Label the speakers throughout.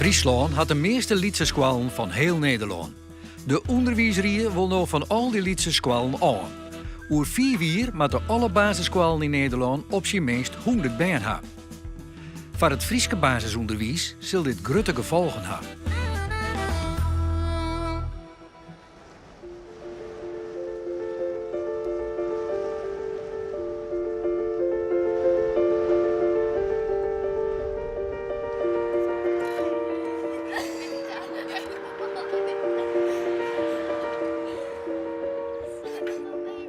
Speaker 1: Fryslân hat de measte lytse skoallen fan hiel Nederlân. De ûnderwiisrie wol no fan al dy lytse skoallen ôf. Oer fiif jier moatte alle basisskoallen yn Nederlân op syn minst 100 bern ha. Foar it Fryske basisûnderwiis sil dit grutte gefolgen ha.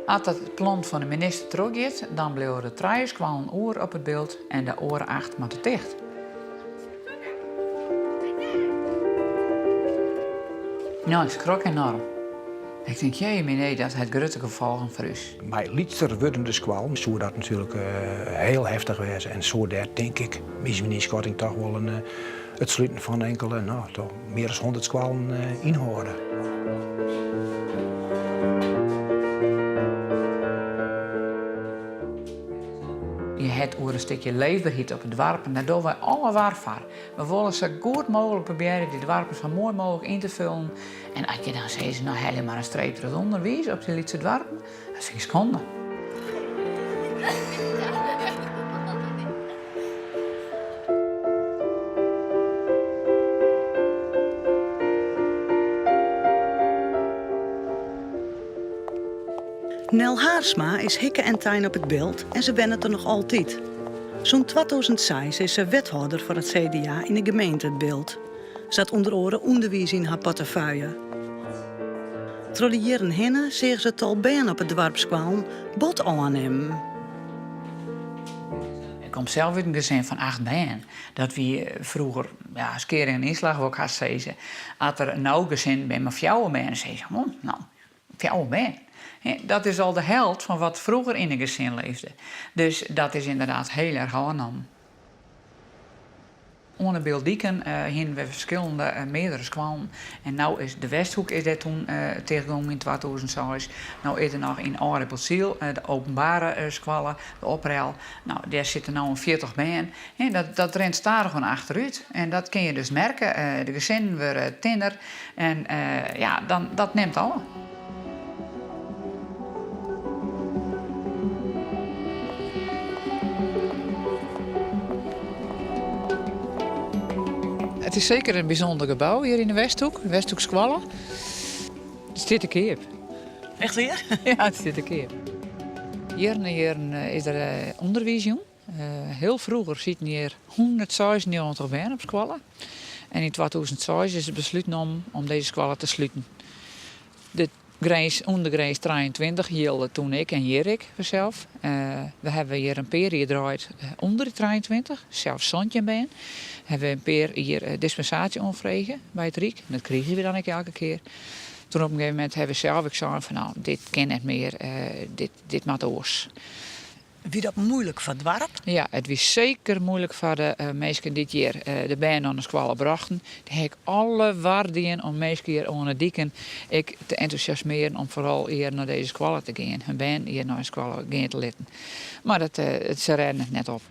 Speaker 2: As dat plan fan de minister trochgiet, dan bliuwe der trije skoallen oer op It Bilt en de oare acht moatte ticht. No, ik skrok enoarm. Ik tink, jemine, dat hat grutte gefolgen foar ús.
Speaker 3: Mei lytser wurdende skoallen soe dat natuerlik hiel heftich wêze en soe dêr tink ik, is myn ynskatting, toch wol in it sluten fan inkele, no, toch mear as 100 skoallen ynhâlde.
Speaker 2: Je het oer in stikje leefberheid op de doarpen, dêr dogge wy alle war foar. We wolle sa goed mooglik probearje dy doarpen sa moai mooglik yn te fullen. En as je dan sizze, no helje mar in streep troch it ûnderwiis op dy lytse doarpen, dat fyn ik skande.
Speaker 4: Nel Haarsma is hikke en tein op It Bilt en se wennet der noch altyd. Sûnt 2006 is se wethâlder foar it CDA yn de gemeente It Bilt. Se hat ûnder oare ûnderwiis yn har portefeuille. Troch de jierren hinne seach se it tal bern op 'e doarpsskoallen bot ôfnimmen.
Speaker 2: Ik kom sels út in gesin fan acht bern. Dat wie froeger, ja, skea en ynslach wol ik hast sizze. As der no gesinnen binne mei fjouwer bern, dan sizze se, oh, no, fjouwer bern. Dat is al de helt fan wat froeger yn in gesin leefde. Dus dat is ynderdaad hiel erch ôfnommen. Oan de Biltdiken hiene we ferskillende meardere skoallen en no is de Westhoek is dêr toen tichtgongen yn 2006. No is der noch yn Oardippelsyl de openbare skoalle, de Oprel. No, dêr sitte no in 40 bern. Dat, dat rint stadichoan achterút en dat kin je dus merke. De gesinnen wurde tinner en ja, dan, dat nimt ôf. It is seker in bysûnder gebou hjir yn de Westhoek, de Westhoekskoalle. It stiet te keap.
Speaker 4: Echt wier?
Speaker 2: Ja, it stiet te keap. Jierren en jierren is der ûnderwiis jûn. Hiel froeger sieten hjir 196 bern op skoalle. En yn 2006 is it beslút nommen om dizze skoalle te sluten. De grins, ûndergrins 23 jilde toen ek en hjir ek fansels. We hawwe hjir in pear jier draaid ûnder de 23, sels 17 bern. Hawwe we in pear jier dispensaasje oanfrege by it Ryk. Dat krigen we dan ek elke kear. Toen op in gegeven momint hawwe we sels ek sein fan no, dit kin net mear, dit, dit moat oars.
Speaker 4: Wie dat moeilik foar it doarp?
Speaker 2: Ja, it wie seker moeilik foar de minsken dy't hjir de bern oan de skoalle brochten. Dêr ha ik alle war dien om minsken hjir oan de diken ek te entûsjasmearen om foaral hjir nei dizze skoalle te gean, hun bern hjir nei de skoalle gean te litten. Mar dat, se rêden it net op.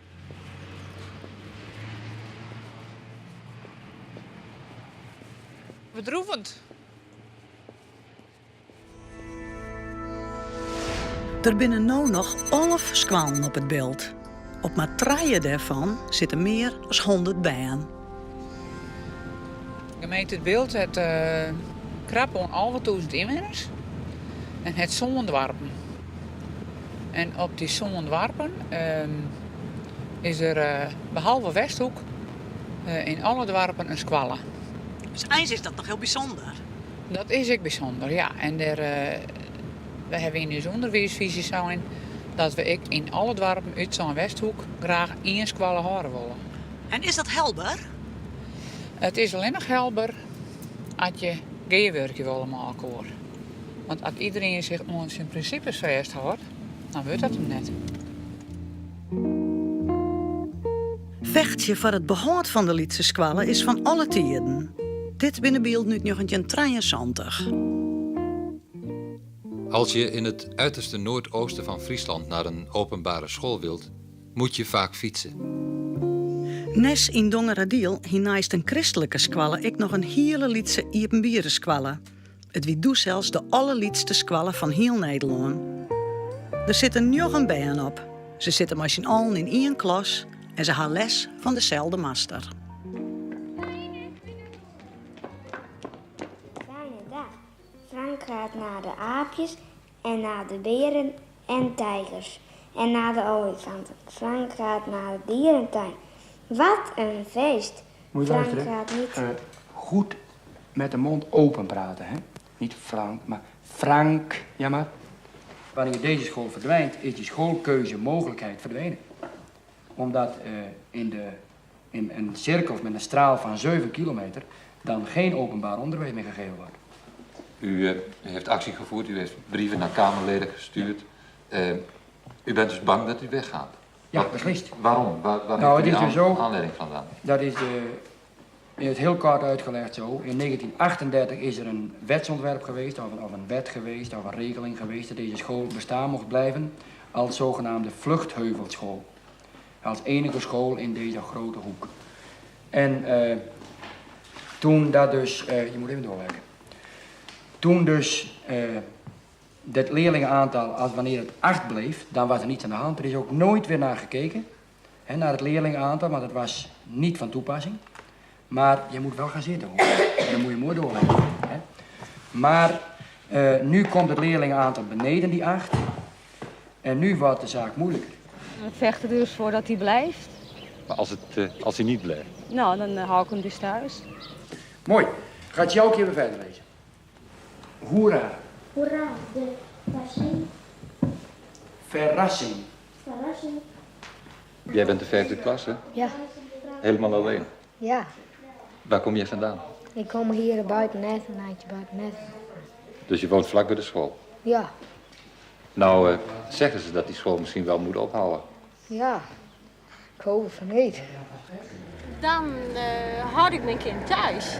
Speaker 2: Bedroevend.
Speaker 4: Der binne no noch 11 skoallen op It Bilt. Op mar trije dêrfan sitte mear as 100 bern.
Speaker 2: De gemeente It Bilt hat krap oan 11.000 ynwenners en hat sân doarpen. En op dy sân doarpen is der behalve Westhoek yn alle doarpen in skoalle.
Speaker 4: Dus eins is dat noch hiel bysûnder.
Speaker 2: Dat is ek bysûnder, ja. En dêr, we hawwe yn ús ûnderwiisfyzje sein dat we ek yn alle doarpen útsein Westhoek graach ien skoalle hâlde wolle.
Speaker 4: En is dat helber?
Speaker 2: It is allinnich helber as je gearwurkje wolle mei elkoar. Want as iderien sich oan syn prinsipes fêsthâldt, dan wurdt dat him net.
Speaker 4: Fechtsje foar it behâld fan de lytse skoalle is fan alle tiden. Dit binne bylden út 1973.
Speaker 1: Als je in het uiterste noordoosten van Friesland naar een openbare school wilt, moet je vaak fietsen.
Speaker 4: Nes yn Dongeradiel hie neist in kristlike skoalle ek noch in hiele lytse iepenbiere skoalle. It wie doe sels de allerlytste skoalle fan hiel Nederlân. Der sitte njoggen bern op. Se sitte mei syn allen yn ien klas en se ha les fan deselde master.
Speaker 5: Fijne dag. Frank gaat naar de aapjes en naar de beren en tijgers en naar de olifanten. Frank gaat naar de dierentuin. Wat een feest.
Speaker 6: Moet je
Speaker 5: Frank
Speaker 6: luisteren.
Speaker 5: gaat niet.
Speaker 6: Eh, goed met de mond open praten, hè? Niet Frank, maar Frank. Ja, maar. Wanneer deze school verdwijnt, is die schoolkeuzemogelijkheid verdwenen. Omdat eh, in, de, in een cirkel met een straal van 7 kilometer dan geen openbaar onderwijs meer gegeven wordt.
Speaker 7: U eh, heeft actie gevoerd, u heeft brieven naar Kamerleden gestuurd. Eh, u bent dus bang dat u weggaat.
Speaker 6: Ja,
Speaker 7: Wat-
Speaker 6: beslist.
Speaker 7: Waarom? Waar
Speaker 6: Nou,
Speaker 7: heeft u
Speaker 6: het
Speaker 7: die
Speaker 6: is dus zo-
Speaker 7: aanleiding vandaan?
Speaker 6: Dat is in het heel kort uitgelegd zo. In 1938 is er een wetsontwerp geweest, of een wet geweest, of een regeling geweest dat deze school bestaan mocht blijven als zogenaamde vluchtheuvelschool. Als enige school in deze grote hoek. En eh, toen dat dus, eh, je moet even doorwerken. Toen dus eh, dat leerlingenaantal, als wanneer het 8 bleef, dan was er niets aan de hand. Er is ook nooit weer naar gekeken, hè, naar het leerlingenaantal, want dat was niet van toepassing. Maar je moet wel gaan zitten hoor. En dan moet je mooi doorwerken. Hè. Maar eh, nu komt het leerlingenaantal beneden die 8. En nu wordt de zaak moeilijker.
Speaker 8: We vechten er dus voor dat hij blijft.
Speaker 7: Maar als, het, eh, als hij niet blijft?
Speaker 8: Nou, dan eh, hou ik hem dus thuis.
Speaker 6: Mooi. Gaat jou ook even verder lezen. Hoera.
Speaker 5: Hoera, de verrassing.
Speaker 6: Verrassing.
Speaker 5: Verrassing.
Speaker 7: Jij bent de vijfde klas, hè?
Speaker 9: Ja,
Speaker 7: Helemaal alleen.
Speaker 9: ja.
Speaker 7: Waar kom jij vandaan?
Speaker 9: Ik kom hier buiten net, een eindje buiten net.
Speaker 7: Dus je woont vlak bij de school.
Speaker 9: Ja,
Speaker 7: Nou, eh, zeggen ze dat die school misschien wel moet ophouden.
Speaker 9: ja. Ik hoop van niet.
Speaker 10: Dan eh, houd ik mijn kind thuis.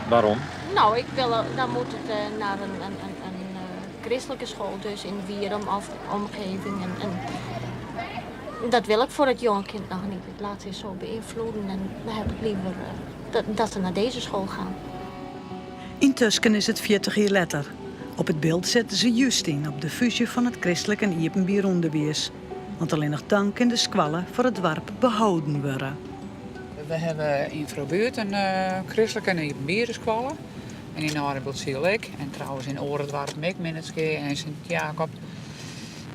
Speaker 7: Waarom?
Speaker 10: Nou, ik wil, dan moet het eh, naar een christelijke school, dus in Wierum of omgeving. En dat wil ik voor het jonge kind nog niet. Het laat zich zo beïnvloeden en dan heb ik liever dat ze naar deze school gaan.
Speaker 4: Yntusken is it 40 jier letter. Op It Bilt sette se just yn op de fúzje fan it kristlik en iepenbier ûnderwiis. Want allinnich dan kin de skoalle foar it doarp beholden wurde.
Speaker 2: We hawwe yn Froubuert in kristlike en iepenbiere skoalle. En yn Aldebiltsyl ek. En trouwens yn oare doarpen ek, Minnertsgea en Sint Jacob.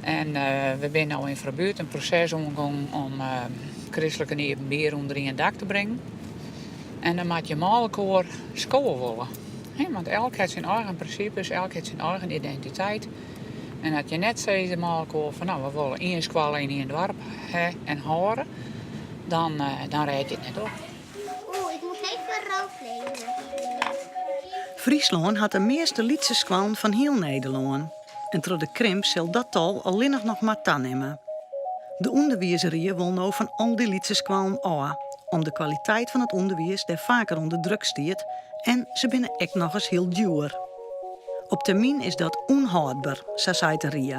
Speaker 2: En we binne no yn Froubuert in proses oangongen om kristlik en iepenbier ûnder ien dak te bringen. En dan moatte je mei elkoar skowe wolle. Hè, want elk hat syn eigen prinsipes, elk hat syn eigen identiteit. En as je net sizze mei elkoar fan nou, we wolle ien skoalle yn ien doarp ha en hâlde, dan rêd je it net op.
Speaker 5: Oeh, ik moet even rood lezen.
Speaker 4: Fryslân hat de measte lytse skoallen fan hiel Nederlân. En troch de krimp sil dat tal allinnich noch mar tanimme. De ûnderwiisrie wol no fan al dy lytse skoallen ôf, om't de kwaliteit fan it ûnderwiis dêr faker ûnder druk stiet en se binne ek nochris hiel djoer. Op termyn is dat ûnhâldber, sa seit de rie.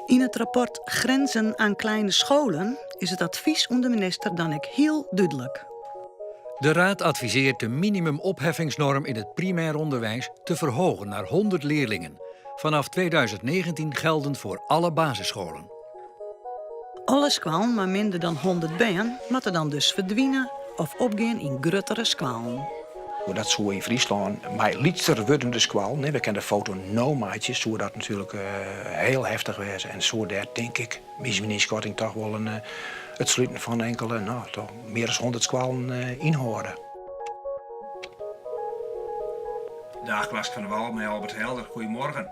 Speaker 4: Yn it rapport Grenzen aan kleine scholen is it advys oan de minister dan ek hiel dúdlik.
Speaker 1: De Raad adviseert de minimumopheffingsnorm in het primair onderwijs te verhogen naar 100 leerlingen. Vanaf 2019 geldend voor alle basisscholen.
Speaker 4: Alle skoallen mei minder dan 100 bern moatte dan dus ferdwine of opgean yn gruttere skoallen.
Speaker 3: Dat soe yn Fryslân mei lytser wurdende skoallen, hè, we kinne de foto no meitsje, soe dat natuerlik hiel heftich wêze. En soe dêr, tink ik, is myn ynskatting toch wol it sluten fan inkelde, no, toch mear as 100 skoallen ynhâlde.
Speaker 11: Dag Klaske van der Wal, mei Albert Helder. Goedemorgen.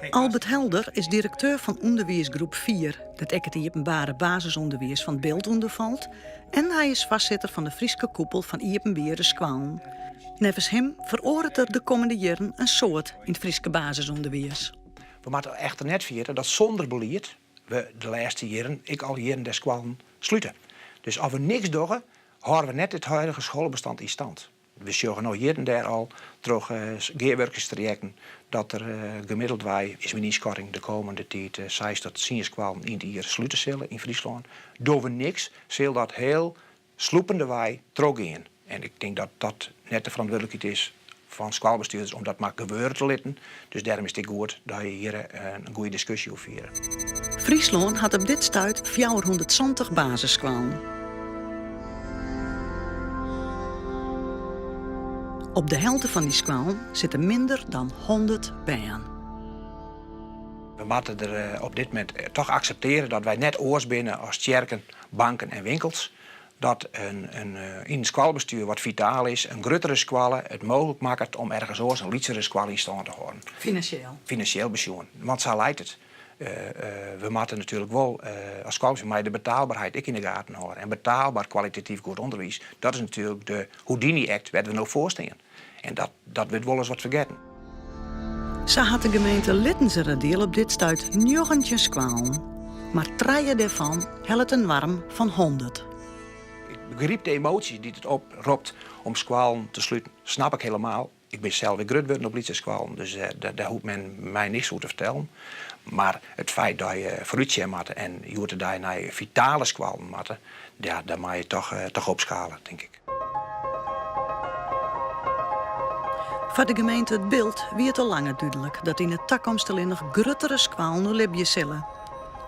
Speaker 11: Hey,
Speaker 4: Albert Helder is direkteur fan ûnderwiisgroep 4, dêr't ek it iepenbiere basisûnderwiis fan Bilt ûnder falt. En hy is foarsitter fan de Fryske koepel fan iepenbiere skoallen. Neffens him feroaret der de kommende jierren in soad yn it Fryske basisûnderwiis.
Speaker 3: We moatte echter net ferjitte dat sûnder belied we de lêste jierren ek al jierren de skoallen slute. Dus as we niks dogge, hâlde we net it huidige skoalbestand yn stand. We sjogge no hjir en dêr al troch gearwurkingstrajekten dat der gemiddeldwei, is myn ynskatting, de komende tiid seis tot tsien skoallen yn it jier slute sille yn Fryslân. Dogge we niks, sil dat heel slûpendewei trochgean. En ik tink dat dat net de ferantwurdlikheid is fan skoalbestjoerders om dat mar gebeure te litten. Dus dêrom is it ek goed dat je hjir in goede diskusje oer fiere.
Speaker 4: Fryslân hat op dit stuit 470 basisskoallen. Op de helte fan dy skoallen sitte minder dan 100 bern.
Speaker 3: We moatte der op dit momint toch akseptearje dat wy net oars binne as tsjerken, banken en winkels. Dat in yn it skoalbestjoer wat fitaal is, in gruttere skoalle it mooglik makket om ergens oars in lytsere skoalle yn stân te hâlden.
Speaker 4: Finansjeel?
Speaker 3: Finansjeel besjoen, want sa leit it. We moatte natuerlik wol as skoalbestjoer mei de betaalberheid ek yn de gaten hâlde. En betaalber kwalitatyf goed ûnderwiis, dat is natuerlik de Houdini Act wêr't we no foar stean. En dat dat wurdt wolris wat fergetten.
Speaker 4: Sa hat de gemeente Littenseradiel op dit stuit 19 skoallen, mar trije dêrfan hellet in noarm fan 100.
Speaker 3: Ik begryp de emoasjes dy't it opropt om skoallen te sluten, snap ik helemaal. Ik bin sels ek grut wurden op lytse skoallen, dus dêr hoecht men my niks oer te fertellen. Mar it feit dat je foarút sjen moatte en hjoed-de-dei nei fitale skoallen moatte, ja, dêr moatte je toch, toch opskale, tink ik.
Speaker 4: Foar de gemeente It Bilt wie it al langer dúdlik dat yn 'e takomst allinnich gruttere skoallen oerlibje sille.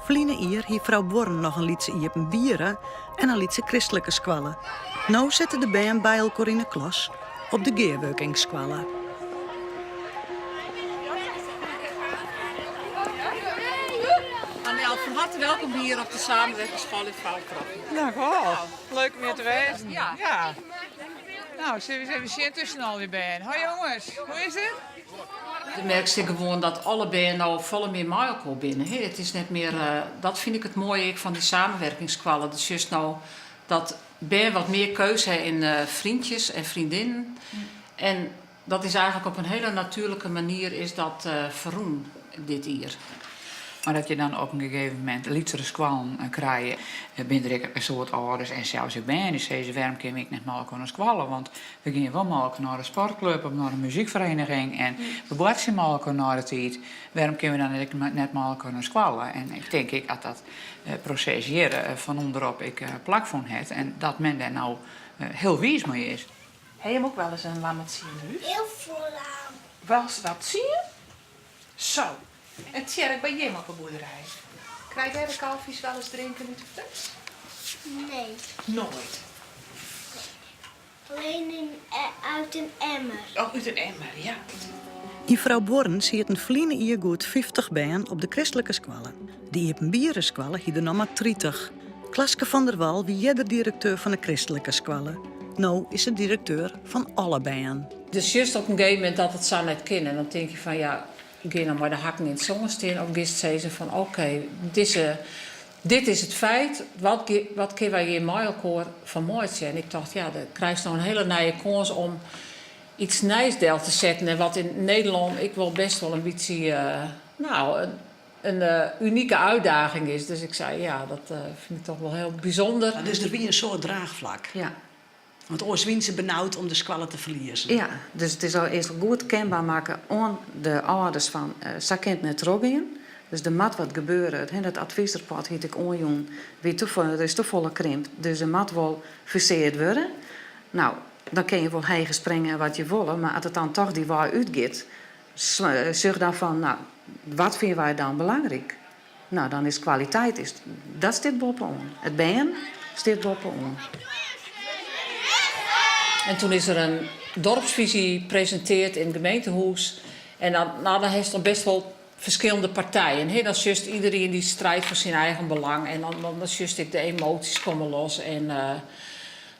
Speaker 4: Ferline jier hie Froubuorren noch in lytse iepenbiere en in lytse kristlike skoalle. No sitte de bern by elkoar yn 'e klas op de gearwurkingsskoalle.
Speaker 12: Anel, fan harte welkom hier op de samenwerkingsschool in Froubuorren.
Speaker 2: Dank wel. Leuk om hjir te wêzen. Ja. Nou, sille we ris even sjen tusken al dy bern. Hoi jonges, hoe is it?
Speaker 12: Do merkst ek gewoan dat alle bern no folle mear mei elkoar binne. It is net mear, dat fyn ik it moaie ek fan dy samenwerkingsskoalle. Do sjochst no dat bern wat mear keus ha yn vriendjes en vriendinnen. En dat is eigentlik op in hiele natuerlike manier is dat ferrûn dit jier.
Speaker 2: Mar dat je dan op in gegeven momint lytsere skoallen krije, binne der ek in soad âlders en sels ek bern dy't sizze wêrom kinne we ek net mei elkoar nei skoalle, want we gean wol mei elkoar nei de sportklup of nei de muzykfereniging en we boartsje mei elkoar nei de tiid. Wêrom kinne we dan ek net mei elkoar nei skoalle? En ik tink ek dat dat proses hjir fan ûnderop ek plakfûn hat en dat men dêr no hiel wiis mei is.
Speaker 13: Ha jim ek wolris in lammetsje yn hûs?
Speaker 5: Hiel folle lam.
Speaker 13: Wolst wat tsien? Zo. En Tjerk, by jim op 'e boerderij, krije dêr de kalfjes wolris drinken út de fles?
Speaker 5: Nee.
Speaker 13: Noait?
Speaker 5: Alleen in, uit een emmer.
Speaker 13: Oh, út in emmer, ja.
Speaker 4: Yn Froubuorren sieten ferline jier goed 50 bern op de kristlike skoalle. De iepenbiere skoalle hie der noch mar 30. Klaske van der Wal wie earder direkteur fan de kristlike skoalle. No is se direkteur fan alle bern.
Speaker 12: Dus sjochst op in gegeven momint dat it sa net kin en dan tink je fan ja, gean dan mei de hakken yn it sân stean of giest sizzen fan oké, dizze, dit is it feit, wat, wat kinne wy hjir mei elkoar fan meitsje? En ik tocht ja, dan krijst no in hiele nije kâns om iets nijs del te setten en wat yn Nederlân ek wol best wol in bytsje, nou, in unike uitdaging is. Dus ik sei, ja, dat fyn ik toch wol hiel bysûnder.
Speaker 4: Dus der wie in soad draachflak?
Speaker 14: Ja.
Speaker 4: Want oars wiene se benaud om de skoalle te ferliezen.
Speaker 14: Ja, dus it is al earst goed kenber makke oan de âlders fan sa kin it net trochgean. Dus der moat wat gebeure. Dat advysrapport hie ik oanjûn, wie te, der is te folle krimp, dus der moat wol fuseard wurde. No, dan kinne je wol heger springe en wat je wolle, mar as it dan toch dy wei útgiet, sjoch dan fan, no, wat fine wy dan belangryk? No, dan is kwaliteit, is, dat stiet boppe-oan. It bern stiet boppe-oan.
Speaker 12: En toen is er in dorpsvisie presintearre yn it gemeentehûs. En dan, nou, dan hast dan best wol ferskillende partijen. Hè? Dan sjochst iderien dy striidt foar syn eigen belang. En dan, dan, dan sjochst ek de emoasjes komme los. En, uh,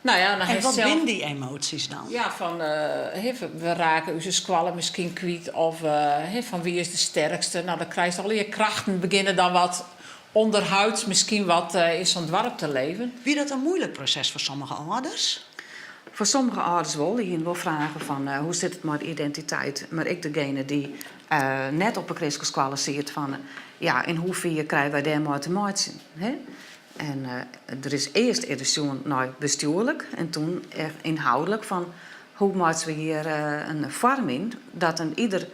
Speaker 12: nou ja, dan
Speaker 4: En wat
Speaker 12: sels,
Speaker 4: binne dy emoasjes dan?
Speaker 12: Ja, fan uh, we rake ús skoalle miskien kwyt. Of uh, fan wie is de sterkste. Nou, dan krijst al je krachten begjinne dan wat ûnderhûds miskien wat yn sa'n doarp te leven.
Speaker 4: Wie dat in muoilik proses foar sommige âlders?
Speaker 14: Foar sommige âlders wol. Dy hiene wol fragen fan hoe sit it mei de identiteit. Mar ek degene dy't net op 'e kristlike skoalle siet fan ja, yn hoefier krije wy dêrmei te meitsjen. Hè? En der is earst eerder sjoen nei bestjoerlik en toen echt ynhâldlik fan. Hoe meitsje we hjir in foarm yn dat in ieder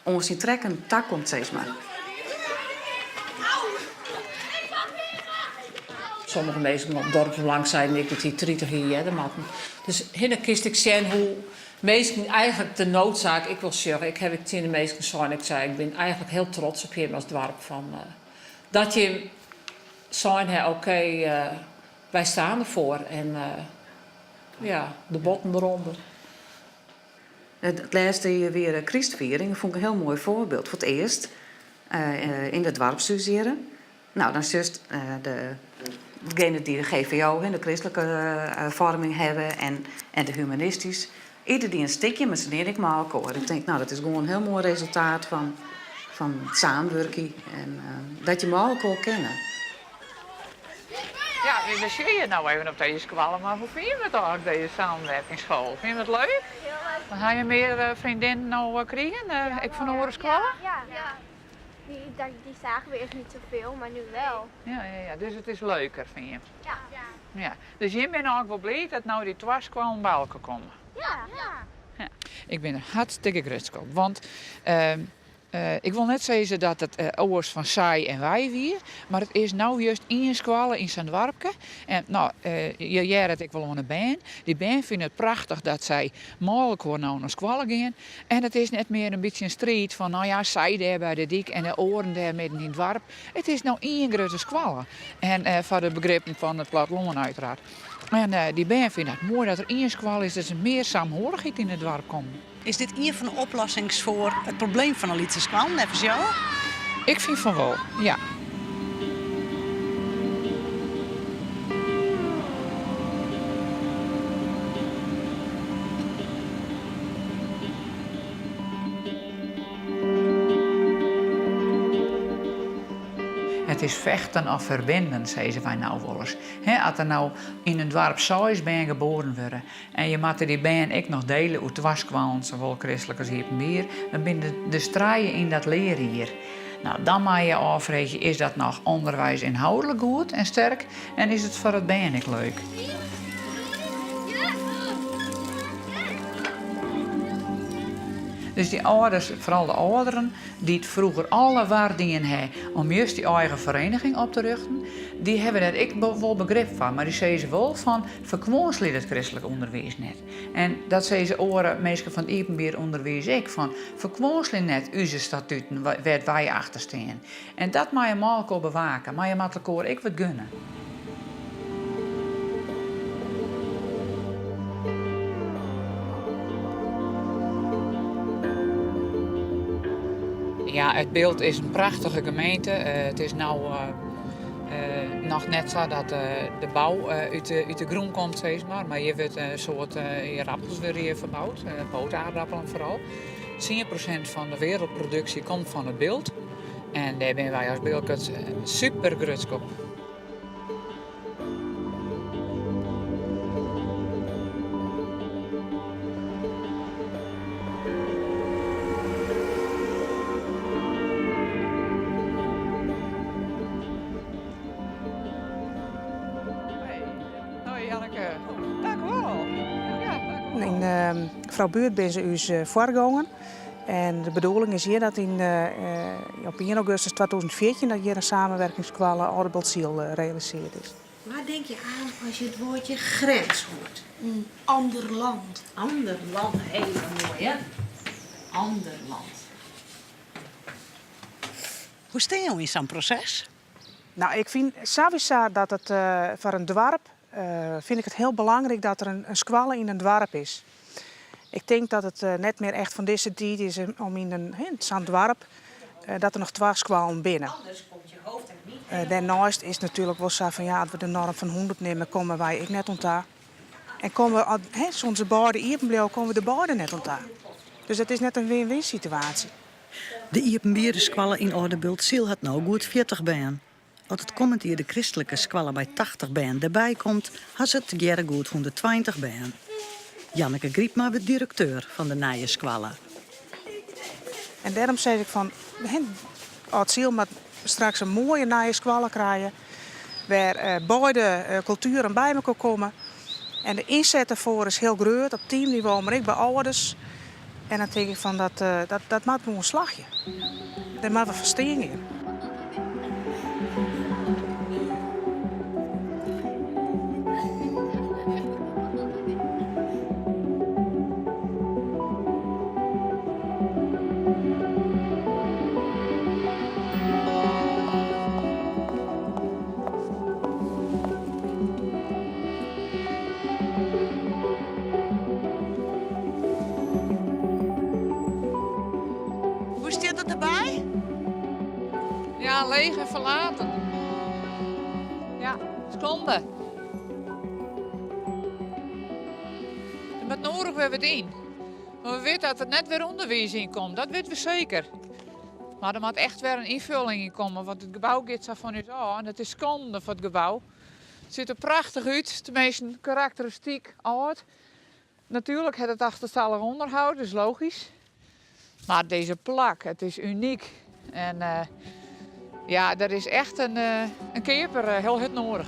Speaker 14: oan syn trekken takomt, sis mar.
Speaker 12: Sommige minsken op Dorpsbelang seiden ek dat hy 30 jier earder moatten. Dus hinne kinst ek sjen hoe minsken eigenlik de noodzaak ek wol sjogge. Ik haw ek tsjin de minsken sein, ik sei ik bin eigenlik hiel trots op jim as doarp fan dat jim sein ha oké wy stean derfoar en ja, de botten deronder.
Speaker 14: It lêste jier wie de krystfiering, dat fûn ik in hiel moai foarbyld. Foar it earst yn it doarpshûs hjirre. No, dan sjochst degene dy't de GVO, de kristlike foarming hawwe en de humanistysk. Ieder die in stikje, mar se diene ek mei elkoar. Ik tink, no, dat is gewoan in hiel moai resultaat fan samenwurkje en dat je mei elkoar kinne.
Speaker 2: Ja, we sjogge je no even op dizze skoalle, mar hoe fine je it eigenlik, dizze samenwerkingsschool? Fine je it leuk?
Speaker 5: Hiel leuk.
Speaker 2: Ha je mear freondinnen no krigen, ek fan oare skoalle?
Speaker 5: Ja, ja. Die zagen we eerst niet zoveel, maar nu wel.
Speaker 2: Ja, ja, ja. Dus it is leuker, fine je?
Speaker 5: Ja.
Speaker 2: Ja. Dus jim binne eigenlik wol bliid dat no dy twa skoallen by elkoar komme?
Speaker 5: Ja.
Speaker 2: Ja. Ik bin der hartstikke grutsk op, want Ik wol net sizze dat it oars fan sy en wy wie, mar it is no just ien skoalle yn sa'n doarpke. En no, je hearre it ek wol oan de bern. Dy bern fine it prachtich dat sy mei elkoar no nei skoalle gean. En it is net mear in bytsje in striid fan no ja, sy dêr by de dyk en de oaren dêr midden yn it doarp. It is no ien grutte skoalle. En foar de begrippen fan it plattelân uiteraard. En dy bern fine it moai dat der ien skoalle is, dat der mear saamhorigheid yn it doarp komt.
Speaker 4: Is dit ien fan de oplossings foar it probleem fan de lytse skoallen neffens jo?
Speaker 2: Ik fyn fan wol, ja. Het is vechten of verbinden, sizze wy no wolris. As der no yn in doarp seis bern geboren wurde En je moatte dy bern ek noch dele oer twa skoallen, sawol kristlik as iepenbier, dan binne der dus trije yn dat learjier. No, dan meie je ôffreegje, is dat noch ûnderwiisinhâldlik goed en sterk en is it foar it bern ek leuk? Dus dy âlders, foaral de âlderen, dy't froeger alle war dien ha om just dy eigen fereniging op te rjochten, dy hawwe dêr ek wol begrip foar, mar dy sizze wol fan Ferkwânselje it kristlik ûnderwiis net. En dat sizze oare minsken fan it iepenbier ûnderwiis ek, fan ferkwânselje net ús statuten wêr't wy achter stean. En dat meie je mei elkoar bewake, mar je moatte elkoar ek wat gunne. Ja, it Bilt is in prachtige gemeente. It is no Noch net sa dat de bou út de grûn komt, sis mar. Mar hjir wurdt in soad ierappels wurde hjir ferboud, pootaardappelen foaral. 10% fan de wereldproduksje komt fan it Bilt. En dêr binne wy as Bilkerts super grutsk op. Hoi Janneke. Dank u wol. Ja, dank u wol.
Speaker 13: Yn Froubuert binne se ús foargongen. En de bedoeling is hjir dat yn op ien augustus 2014 dat hjir in samenwerkingsskoalle Aldebiltsyl realisearre is.
Speaker 10: Waar denk je aan als je het woordje grens hoort? Ander land.
Speaker 12: Ander land, hele moai hè? Ander land.
Speaker 4: Hoe steane jo yn sa'n proses?
Speaker 13: Nou, ik fyn sawiesa dat it foar in doarp fyn ik it hiel belangryk dat der in skoalle yn in doarp is. Ik tink dat it net mear echt fan dizze tiid is om yn sa'n doarp dat der noch twa skoallen binne. Dêrneist is it natuerlik wol sa fan ja, as we de norm fan 100 nimme, komme wy ek net oan ta. En komme we, sûnt se beide iepen bliuwe, komme we der beide net oan ta. Dus dat is net in win-win situaasje.
Speaker 4: De iepenbiere skoalle yn Aldebiltsyl hat no goed 40 bern. As it kommend jier de kristlike skoalle mei 80 bern derby komt, ha se tegearre goed 120 bern. Janneke Grypma wurdt direkteur fan de nije skoalle.
Speaker 13: En dêrom sis ik fan, Aldsyl moat straks in moaie nije skoalle krije, wêr beide kultueren by mekoar komme. En de ynset derfoar is hiel grut op teamnivo, mar ek by âlders. En dan tink ik fan dat, dat, dat moat gewoan slagje. Dêr moatte we foar stean gean.
Speaker 4: Hoe stiet it derby?
Speaker 2: Ja, leech en ferlaten. Ja, skonde. Der moat noadich wer wat yn. Want we witte dat der net wer ûnderwiis yn komt, dat witte we seker. Mar der moat echt wer in ynfolling yn komme, want it gebou giet sa fan ús ôf en it is skonde foar it gebou. It sjocht der prachtich út, teminsten karakteristyk âld. Natuerlik hat it achterstallich ûnderhâld, is logysk. Mar dizze plak, it is unyk. En uh, ja, der is echt in, uh, in keaper uh, hiel hurd noadich.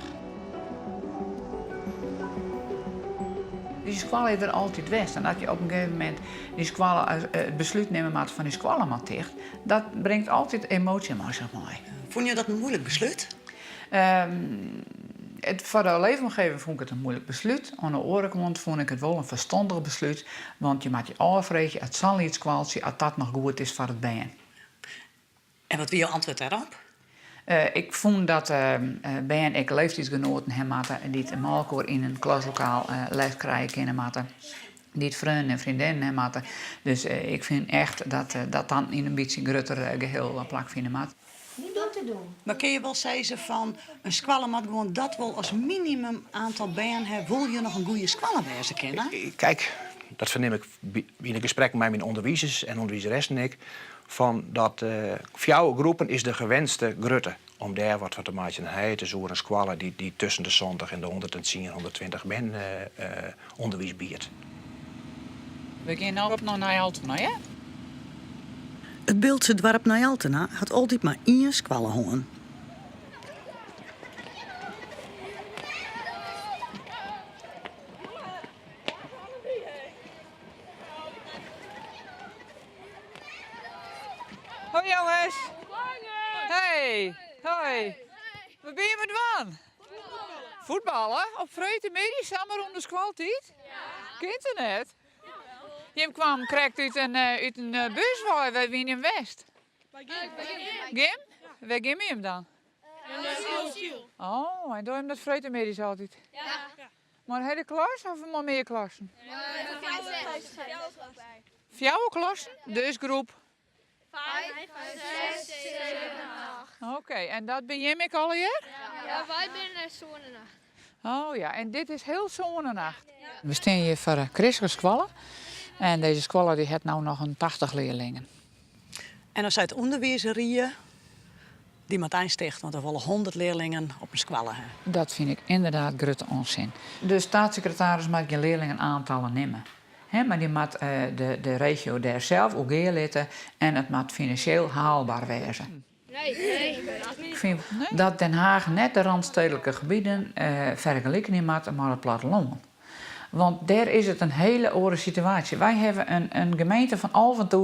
Speaker 2: Dy skoalle is der altyd west. En as je op in gegeven momint dy skoalle, it beslút nimme moatte fan dy skoalle moat ticht, dat bringt altyd emoasje mei sich mei.
Speaker 4: Fûnen jo dat in muoilik beslút?
Speaker 2: Um, it, foar de leefomgeving fûn ik it in muoilik beslút. Oan de oare kant fûn ik it wol in ferstannich beslút, want je moatte je ôffreegje as sa'n lyts skoaltsje, as dat noch goed is foar it bern.
Speaker 4: En wat wie jo antwurd dêrop?
Speaker 2: Uh, ik fûn dat uh, bern ek leeftiidsgenoaten ha moatte dy't mei elkoar yn in klaslokaal uh, les krije kinne moatte. Dy't freonen en freondinnen ha moatte. Dus ik fyn echt dat dat dan yn in bytsje grutter geheel plakfine moat.
Speaker 5: Niet om te doen.
Speaker 4: Mar kinne je wol sizze fan in skoalle moat gewoan dat wol as minimum aantal bern ha, wol je noch in goede skoalle wêze kinne?
Speaker 3: Kijk, dat fernim ik yn de gesprekken mei myn ûnderwizers en ûnderwizeressen ek, fan dat uh, fjouwer groepen is de gewenste grutte om dêr wat fan te meitsjen. En it is oer in skoalle dy't dy tusken de 70 en de 110, 120 bern uh, uh, ûnderwiis biedt.
Speaker 2: We gean no op nei Nij Altena, ja?
Speaker 4: It Biltse doarp Nij Altena hat altyd mar ien skoalle hân.
Speaker 2: Hoi jonges! Hey, hoi. Wat binne je mei dwaan? Fuotballe? Op freedtemiddei samar ûnder skoaltiid? Kin it net? Jim kwamen krekt út in, eh, út in eh, bus wei, wêr wiene jim west? Gym? Wêr gymme jim dan? Oh, en dogge jim dat freedtemiddeis altyd?
Speaker 5: Ja.
Speaker 2: Mei de hiele klas of mei mear klassen? Fjouwer klassen? Dus groep?
Speaker 5: 5, 6, 7, 8.
Speaker 2: Oké, en dat binne jim ek allegear?
Speaker 5: Ja, wy binne sân en acht.
Speaker 2: Oh ja, en dit is hiel sân en acht. We stean hjir foar de kristlike skoalle. En dizze skoalle dy hat no noch in 80 learlingen.
Speaker 4: En dan seit ûnderwiisrie, dy moat eins ticht, want der wolle 100 learlingen op in skoalle ha.
Speaker 2: Dat fyn ik ynderdaad grutte ûnsin. De steatssecretaris moat gjin learlingenaantallen nimme. Hè, mar dy moat de, de regio dêr sels oer gear litte en it moat finansjeel haalber wêze. Ik fyn dat Den Haag net de randstedelijke gebieden fergelikenje moat mei it plattelân. Want dêr is it in hiele oare situaasje. Wy hawwe in, in gemeente fan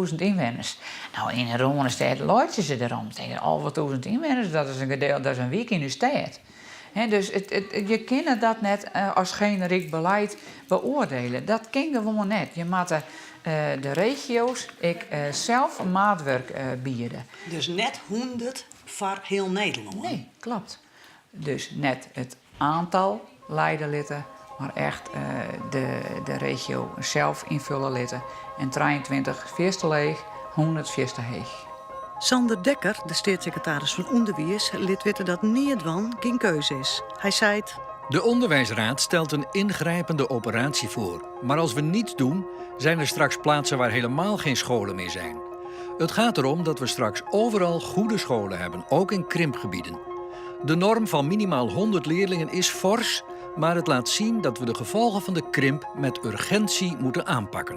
Speaker 2: 11.000 ynwenners. No, yn 'e Rânestêd laitsje se derom. Tinke 11.000 ynwenners, dat is in gedeelte, dat is in wyk yn de stêd. dus it, it, je kinne dat net as generyk beleid beoardielje. Dat kin gewoan net. Je moatte de regio's ek sels maatwurk biede.
Speaker 4: Dus net 100 foar hiel Nederlân?
Speaker 2: Nee, kloppet. Dus net it oantal liede litte, mar echt de, de regio sels ynfolje litte. En 23 fierste leech, 100 fierste heech.
Speaker 4: Sander Dekker, de steatssekretaris fan Ûnderwiis, lit witte dat neat dwaan gjin keuze is. Hy seit.
Speaker 1: De Onderwijsraad stelt een ingrijpende operatie voor. Maar als we niets doen, zijn er straks plaatsen waar helemaal geen scholen meer zijn. Het gaat erom dat we straks overal goede scholen hebben, ook in krimpgebieden. De norm van minimaal 100 leerlingen is fors, maar het laat zien dat we de gevolgen van de krimp met urgentie moeten aanpakken.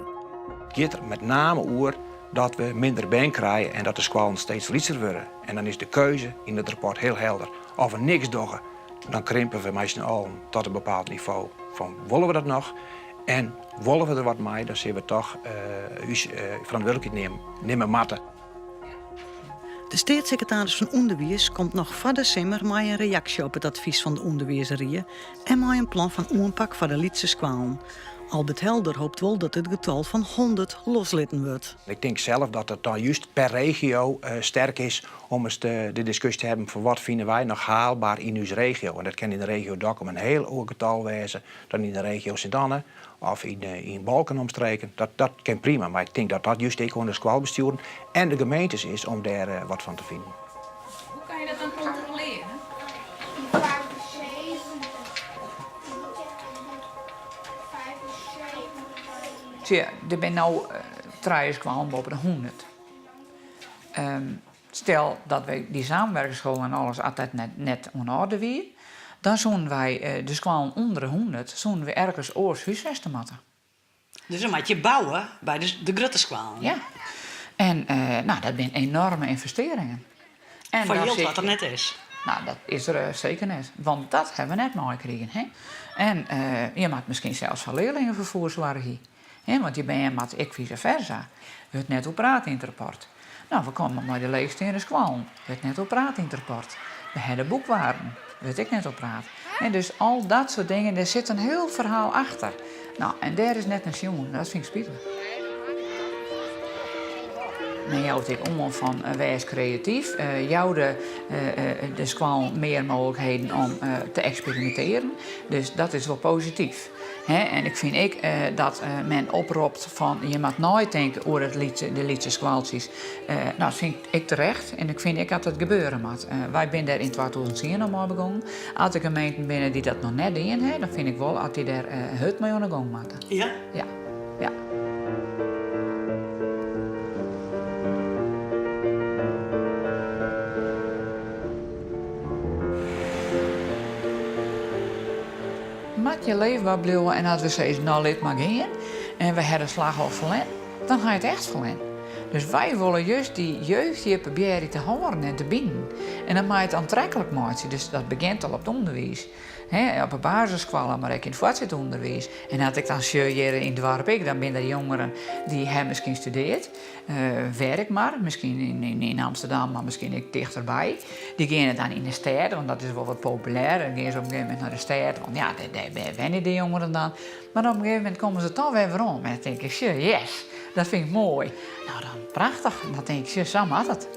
Speaker 3: It giet der met name oer dat we minder bern krije en dat de skoallen steeds lytser wurde. En dan is de keuze yn it rapport hiel helder. As we niks dogge, dan krimpe we mei syn allen tot in bepaald nivo. Fan wolle we dat noch en wolle we der wat mei, dan sille we toch ús ferantwurdlikheid nimme moatte.
Speaker 4: De steatssekretaris fan ûnderwiis komt noch foar de simmer mei in reaksje op it advys fan de ûnderwiisrie en mei in plan fan oanpak foar de lytse skoallen. Albert Helder hopet wol dat it getal fan 100 loslitten wurdt.
Speaker 3: Ik tink sels dat it dan just per regio sterk is om ris de diskusje te hawwen fan wat fine wy noch haalbaar yn ús regio. En dat kin yn de regio Dokkum in hiel oar getal wêze dan yn de regio Sint Anne of yn Balk en omstreken. Dat, dat kin prima, mar ik tink dat dat just ek oan de skoalbestjoeren en de gemeentes is om dêr wat fan te finen.
Speaker 2: Hoe kan je dat dan kontrolearje? Tsja, der binne no trije skoallen boppe de 100. Stel dat wy dy samenwerkingsschool en alles altyd net, net oan de oarder wie, dan soenen wy de skoallen ûnder de 100 soenen we ergens oars húsfeste moatte.
Speaker 4: Dus dan moat je bouwe by de, de grutte skoallen.
Speaker 2: Ja. En nou, dat binne enorme ynvestearringen.
Speaker 4: En Foar jild wat der net is.
Speaker 2: Nou, dat is der seker net. Want dat hawwe we net meikrigen. Hè? En je moat miskien sels foar learlingeferfoer soargje. Hè, want dy bern moatte ek vice versa. Wurdt net oer praat yn it rapport. No, we komme mei de leechsteande skoallen. Wurdt net oer praat yn it rapport. We ha de boekwaren. Wurdt ek net oer praat. Hè, dus al dat soart dingen, dêr sit in hiel ferhaal achter. No, en dêr is net nei sjoen. Dat fyn ik spitich. Men jout ek oan fan wês kreatyf, jou de, de skoallen mear mooglikheden om te eksperimintearjen. Dus dat is wol posityf. En ik fyn ek dat men opropt fan je moat neitinke oer it lytse, de lytse skoaltsjes. No, dat fyn ik ek terecht en ik fyn ek dat it gebeure moat. Wy binne dêr yn 2010 al mei begûn. As der gemeenten binne dy't dat noch net dien ha, dan fyn ik wol dat dy dêr hurd mei oan de gong moatte.
Speaker 4: Ja?
Speaker 2: Ja, ja. Moat je leefber bliuwe en as we sizze no lit mar gean en we ha de slach al ferlern, dan ha je it echt ferlern. Dus wy wolle just dy jeugd hjir probearje te hâlden en te binen. En dan mei it oantreklik meitsje. Dus dat begjint al op it ûnderwiis. Hè, op de basisskoalle, mar ek yn it foartset ûnderwiis. En as ik dan sjoch hjir yn it doarp ek, dan binne der jongeren dy ha miskien studearre. Wêr ek mar, miskien yn Amsterdam, mar miskien ek tichterby. Dy geane dan yn de stêd, want dat is wol wat populêr. Dan geane se op in gegeven momint nei de stêd, want ja, dêr wenje de jongeren dan. Mar op in gegeven momint komme se toch wer werom. En dan tink ik, sjoch, yes, dat fyn ik moai. No dan prachtich. Dan tink ik, sjoch, sa moat it.